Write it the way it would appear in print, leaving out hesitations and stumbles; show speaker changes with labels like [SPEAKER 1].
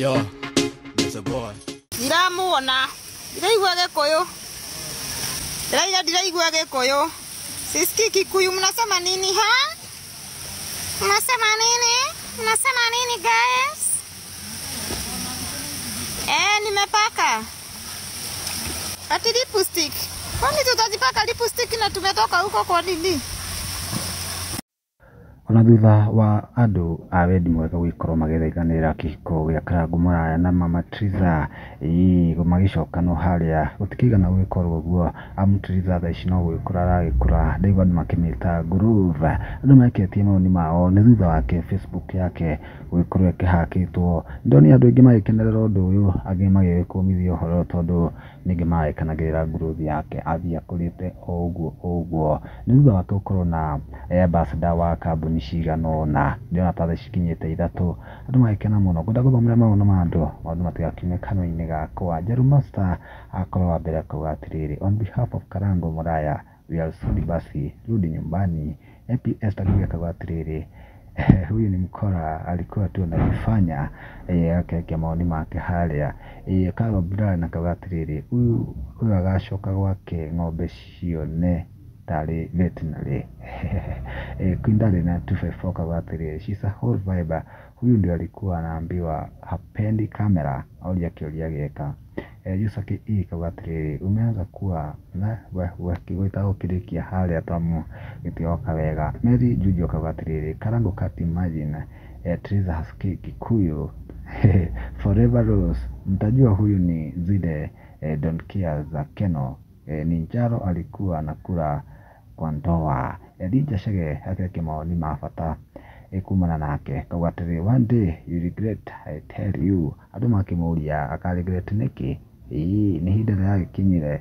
[SPEAKER 1] Yo, it's a boy.
[SPEAKER 2] Ndiramuona, ndiraigua Gikuyu. Ndiraigua, ndiraigua Gikuyu. Sisikii Kikuyu, mnasema nini ha? Mnasema nini? Mnasema nini guys? Eh, nimepaka. Ati lipstick. Kwani tutajipaka lipstick na tumetoka huko kwa nini?
[SPEAKER 3] Ona thutha wa andũ a wendi mwega gũgĩkorwo magĩthaithanĩrĩra kĩhiko gĩa Karangũ Mũraya na Mama Triza, ĩĩ magĩcokanwo harĩa, gũtikĩigana gũgĩkorwo ũguo, amu Triza thaa ici no gũgĩkũra aragĩkũra, ndaigua andũ makĩmĩta groove. Andũ mareketie mawoni mao nĩ thutha wake Facebook yake gũgĩkorwo ĩkĩhakĩtwo. Ndonire andũ aingĩ magĩkenerera ũndũ ũyũ, angĩ magĩgĩkũmithia ũhoro tondũ ningĩ maragĩkenagĩrĩra growth yake, athiĩ akũrĩte o ũguo o ũguo. Nĩ thutha wake gũkorwo na ambassador wa kambuni cigana ũna, ndĩrona ta thaa ici cikinyĩte ithatũ, andũ magĩkena mũno. Ngwenda gũthomera mawoni ma andũ, maũndũ matigakiume kanua-inĩ gakwa. Njeru Master akorwo wa mbere akauga atĩrĩrĩ, "On behalf of Karango Muraya, we are sorry, basi rudi nyumbani." AP Esther Ngugi akauga atĩrĩrĩ, "Huyu ni mkora, alikuwa tu anajifanya." Akĩrekia mawoni make harĩa. Carol Brian akauga atĩrĩrĩ, "Huyu agacoka gwake ng'ombe cione tarĩ veterinary." Queen Darling na 254 akauga atĩrĩrĩ, "She's a whole vibe. Huyu ndio alikuwa anaambiwa hapendi kamera, auria kĩũria gĩeka." Yusa KE akauga atĩrĩrĩ, "Umeanza kuwa na we kiugo itagũkĩrĩkia harĩa tamu gĩtiroka wega." Mary Juju akauga atĩrĩrĩ, "Karango can't imagine Triza hasikii Kikuyu. Forever Rose, mtajua huyu ni zile don't care za Keno. Ni njaro alikuwa anakula kwa ndoa." Elijah Chege akĩrekia mawoni ma bata kumana nake, akauga atĩrĩrĩ, "One day you regret, I tell you." Andũ makĩmũria aka regret nĩkĩ, ĩĩ nĩ ihinda rĩragĩkinyire.